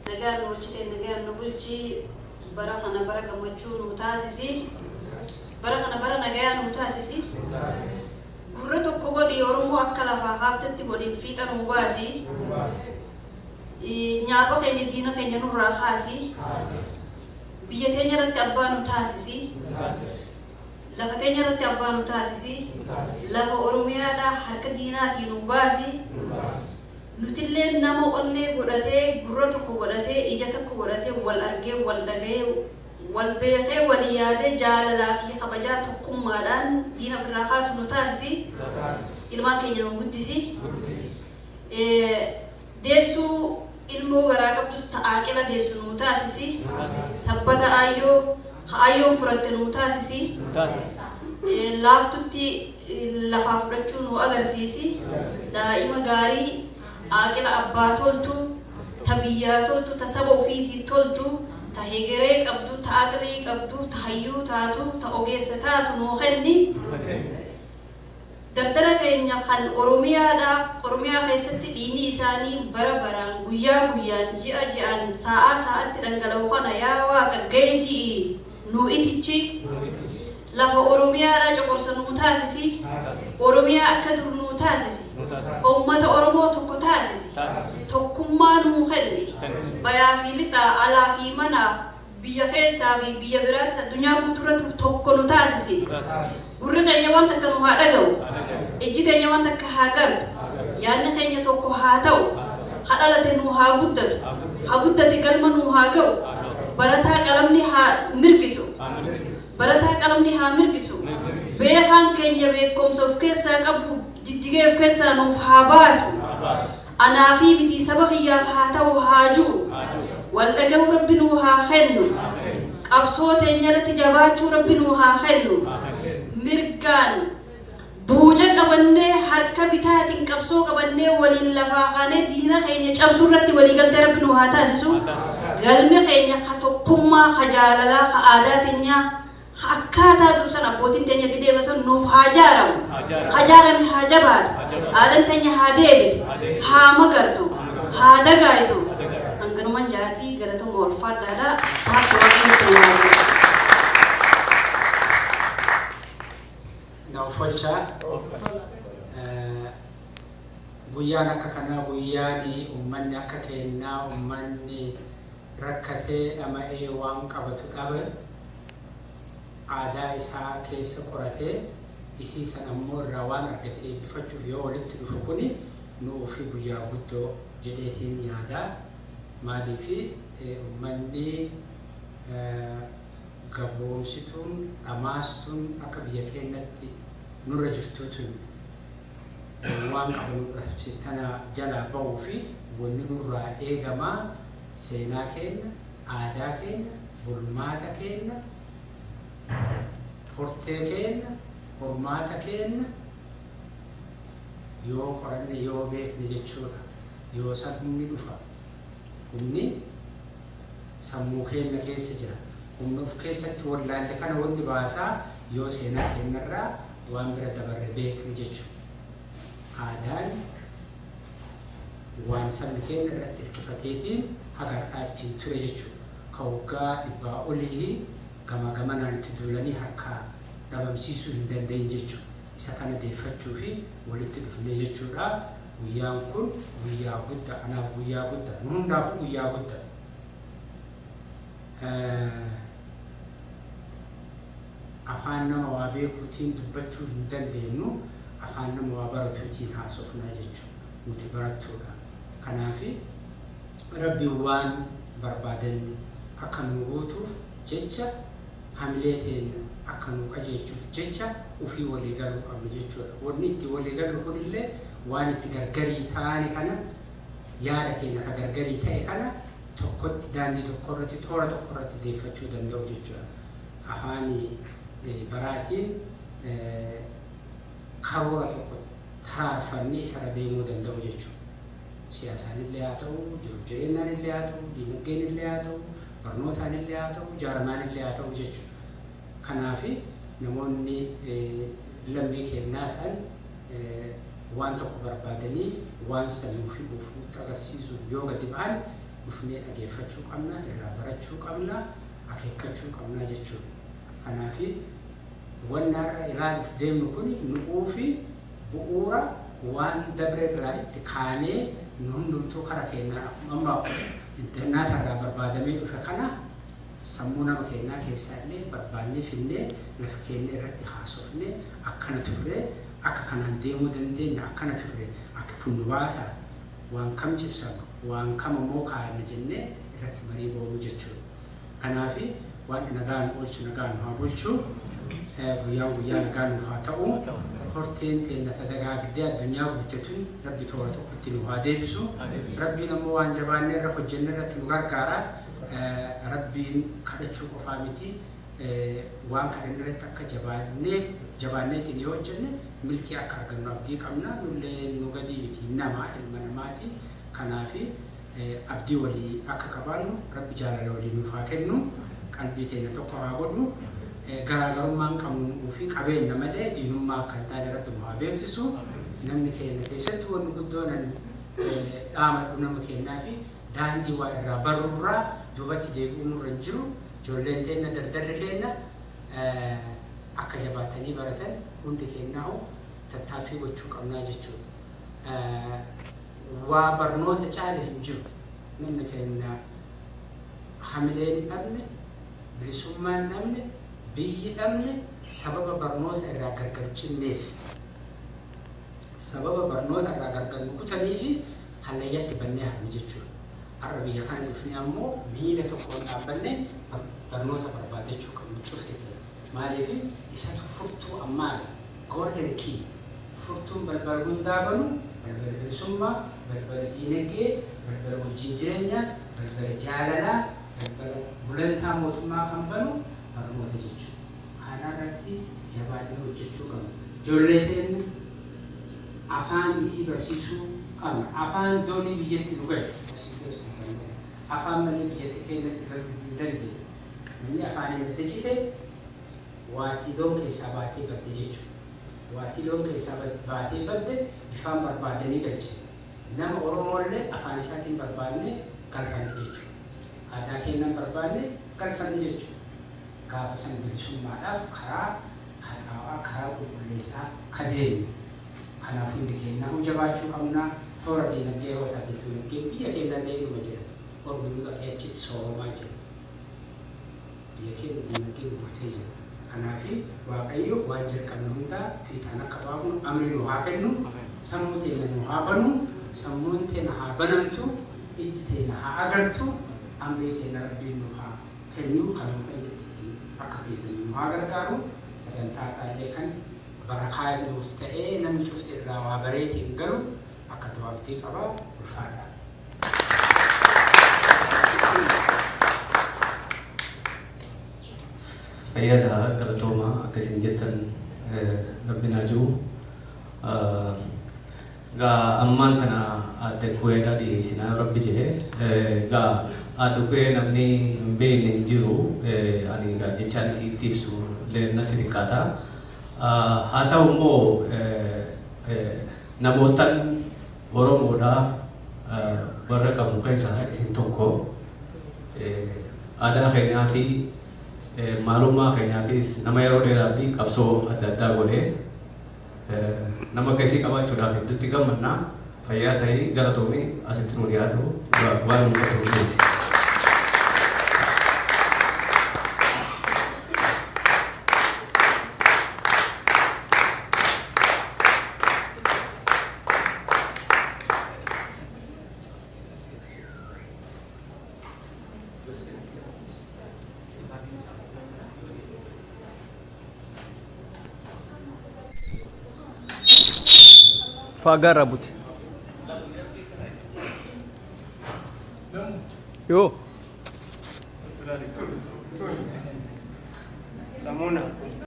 Nagaan nu bulchitee nagaan nu bulchi. Bara kana bara gammachuu nu taasisi. Bara kana bara nagayaa nu taasisi. Gurra tokko godhi Oromoo akka lafaa kaaftetti waliin fiixa nu baasi. Nyaapha keenya diina keenya nurraa kaasi. Biyya teenya irratti abbaa nu taasisi. Lafa teenya irratti abbaa nu taasisi. Lafa Oromiyaadhaa harka diinaatii nu baasi. Nutillee nama onnee godhatee, gurra tokko godhatee, ija tokko godhatee wal argee, wal dhaga'ee, wal beekee, walii yaadee jaalalaa fi kabajaa tokkummaadhaan diina ofirraa kaasu nu taasisi. Ilmaan keenya nu guddisi. Deessuu ilmoo garaa qabdus ta aaqila deessu nuu taasisi. Sabbata aayyoo ka aayyoon furatte nuu taasisi. Laaftutti lafaa fudhachuu nuu agarsiisi. Daa'ima gaarii aaqila abbaa toltu, ta biyyaa toltu, ta saba ufiitii toltu, ta hegeree qabdu, ta aqlii qabdu, ta hayyuu taatu, ta ogeessa taatu nuu kenni. Dardara keenya kan Oromiyaadha, Oromiyaa keessatti dhiigni isaanii bara baraan, guyyaa guyyaan, ji'a ji'aan, saa'aa saa'atti dhangala'u kana yaa Waaqa ga'i ji'i nuu itichi, lafa Oromiyaadhaa coqorsa nuu taasisi, Oromiyaa akka dur nuu taasisi, uummata Oromoo tokko taasisi, tokkummaa nuu kenni, bayaa fi lixaa, alaa fi manaa, biyya keessaa fi biyya biraatis addunyaa guutuu irratti tokko nu taasisi. Gurri keenya waan takka nu haa dhaga'u. Ijji teenya waan takka haa gartu. Yaadni keenya tokko haa ta'u. Ha dhalate nu haa guddatu. Ha guddate galma nu haa ga'u. Barataa qalamni haa mirgisu. Barataa qalamni haa mirgisu. Beekaan keenya beekumsa of keessaa qabu diddigee of keessaa nuuf haa baasu. Anaa fi mitii saba kiyyaaf haa ta'u haa ju'u. Wal dhaga'uu Rabbi nuu haa kennu. Qabsoo teenya irratti jabaachuu Rabbi nuu haa kennu. Mirgaan buuca qabannee harka bitaatiin qabsoo qabannee waliin lafaa kaanee diina keenya cabsuu irratti walii galtee Rabbi nuu haa taasisu. Galmi keenya ka tokkummaa, ka jaalalaa, ka aadaa teenyaa, ka akkaataa dur san abbootiin teenya itti deeman sun nuuf haa jaaramu. Haa jaarame haa jabaatu. Aadaan teenya haa deebitu. Haa magartu. Haa dagaaytu. Hanganuman jaatii galatuma ulfaadhaadha. Taasisa Waaqayyo itti nu haa godhu. Na offolchaa. Guyyaan akka kanaa guyyaan uummanni akka keennaa uummanni rakkatee dhama'ee waan qabatu dhabe aadaa isaa keessa qoratee isii san ammoo irraa waan argate eebbifachuuf yoo walitti dhufu kuni nu'uufi guyyaa guddoo jedheetiin yaada. Maaliifi uummanni gabroomsituun dhamaastuun akka biyya keennatti nurra jirtuu tun waan qabnu tana jalaa bahuufi wanni nurraa eegamaa seenaa keenna, aadaa keenna, bulmaata keenna, hortee keenna, hormaata keenna yoo qoranne yoo beekne jechuudha. Yoo san humni dhufa. Humni sammuu keenna keessa jira. Humna uf keessatti wallaalle kana wanni baasaa yoo seenaa keennarraa waan bira dabarre beekne jechuudha. Aadaan waan sabni keenna irratti irkifateetiin haga har'aa ittiin ture jechuudha. Ka waggaa dhibbaa olii gamaa gamanaan itti duulanii harkaa dhabamsiisuu hin danda'in jechuudha. Isa kana deeffachuufi walitti dhufne jechuudha. Guyyaan kun guyyaa guddaa, anaaf guyyaa guddaa, nu hundaafuu guyyaa guddaa. Afaan nama waa beekuutiin dubbachuu hin dandeenyu, afaan nama waa baratuutiin haasofnaa jechuudha. Nuti barattuudha. Kanaafi Rabbiin waan barbaadanne akka nuu guutuuf jecha hamilee teenna akka nuu qajeelchuuf jecha ufii walii galuu qabna jechuudha. Wanni itti walii gallu kunillee waan itti gargarii taane kana yaada keenya ka gargarii ta'e kana tokkotti daandii tokko irratti toora tokko irratti deeffachuu danda'u jechuudha. Afaan baraatiin karoora tokko taraarfannee isarra deemuu danda'u jechuudha. Siyaasaan illee haa ta'u, jiruuf jireenyaan illee haa ta'u, diinagdeen illee haa ta'u, barnootaan illee haa ta'u, jaarmaan illee haa ta'u jechuudha. Kanaaf namoonni lammii keenyaa ta'an waan tokko barbaadanii waan san nuuf fiduuf nutti agarsiisuuf yoo gadi ba'an Dhufnee dhageeffachuu qabna, irraa barachuu qabna, akeekkachuu qabna jechuudha. Kanaafi wanna har'a ilaaluuf deemnu kun nu'uu fi bu'uura waan dabre irraa itti kaanee nu hundumtuu kara keenyaan akkuma amma intarneeta irraa barbaadamee dhufe kana sammuu nama keenyaa keessaa illee barbaannee finnee lafa keenya irratti haasofnee akkana turre, akka kanaan deemuu dandeenya, akkana turre, akka kun nu baasa, waan kam cibsama, waan kam ammoo kaa'anna jennee irratti marii goonuu jechuudha. Kanaafi waan nagaan oolchu nagaan nu haa bulchu, guyyaan guyyaa nagaa nuuf haa ta'u, horteen teenna tadagaagdee addunyaa guuttetun Rabbi toora tokkotti nu haa deebisu. Rabbiin ammoo waan jabaannee irra hojjenne irratti nu gargaara. Rabbiin kadhachuu qofaa miti, waan kadhanne irratti akka jabaanneetiin yoo hojjenne milkii akka argannu abdii qabna. Nullee nu gadii miti, nama ilma namaati. Kanaafi abdii walii akka qabaannu Rabbi jaalala walii nuuf haa kennu, qalbii teenya tokko haa godhu, garaagarummaan qabnu fi qabeenya malee diinummaa akka hin taane Rabbi nu haa beeksisu. Namni keenya keessattuu wanni guddoo nan dhaamadhu nama keenyaa fi daandii waa irraa barruurraa duubatti deebi'uu nurra hin jiru. Ijoolleen teenya, dardarri keenya akka jabaatanii baratan hundi keenyaa'u tattaaffii gochuu qabnaa jechuudha. Waa barnoota caale hin jiru. Namni keenya hamileen dhabne, bilisummaan dhabne, biyyi dhabne sababa barnoota irraa gargar cinneef. Sababa barnoota irraa gargar nu kutanii fi hallayyatti bannee hafne jechuudha. Har'a biyya kana dhufnee ammoo miila tokkoon dhaabbannee barnoota barbaadachuu qabnu cufti ta'e. Maaliif isatu furtuu ammaa, golden key, furtuun balbala hundaa banu, balbala bilisummaa, balbala diinagdee, balbala wajjin jireenyaa, balbala jaalalaa, balbala gulantaa mootummaa kan banu barnoota jechuudha. Kanarratti jabaannee hojjechuu qabna. Ijoollee teenya afaan isii barsiisuu qabna. Afaan doonii biyyatti nu galchu. Afaan malee biyyatti keenyatti galuu hin dandeenye. Namni afaaniin adda cite waatii loon keessaa baatee badde jechuudha. Waatii loon keessaa baatee badde bifaan barbaadanii galche. Nama Oromoollee afaan isaatiin barbaadnee galfanne jechuudha. Aadaa keenyan barbaadne galfanne jechuudha. Gaafa san bilisummaadhaaf karaa haxaawaa, karaa qulqulleessaa ka deemnu. Kanaaf hundi keenyaa jabaachuu qabna. Toora diinagdee yoo taate diinagdeen biyya keenyallee inuma jira. Ormi nu dhaqee achitti sooromaa jira. Biyya keenya diinagdeen guutee jira. Kanaaf Waaqayyo waan jalqabne hundaa fiixaan akka baafnu amri nu haa kennu. Sammuu teenya nu haa banu. Sammuun teenya haa banamtu. Ijji teenya haa agartu. Amrii teenya Rabbiin nu haa kennu. Kan nu fayyadu akka fayyadamnu nu haa gargaaru. Sagantaa dhaallee kan barakaa nuuf ta'ee namni cufti irraa waa bareetiin galu akka ta'u abdii qaba. Ulfaadha. Fayyadaa, galatoomaa. Akka isin jettan Rabbi naa jiru. Gaa ammaan tana aadde Kuweedha dhiyeessinaa Rabbi jedhe. Gaa aadde Kuwee namni hin beekne hin jiru. Ani gaa jechaan isiitti ibsu illee natti xiqqaata. Haa ta'u immoo namootan Oromoodhaa warra qabu keessaa isin tokko. Aadaa keenyaa fi maalummaa keenyaafis nama yeroo dheeraa fi qabsoo adda addaa godhee nama akkasii qabaachuudhaaf hedduutti gammannaa. Fayyaa ta'ii, galatoomii, asitti nu dhiyaadhu, waan nu qabu. Faagaa buti. Yoo. Lamuna.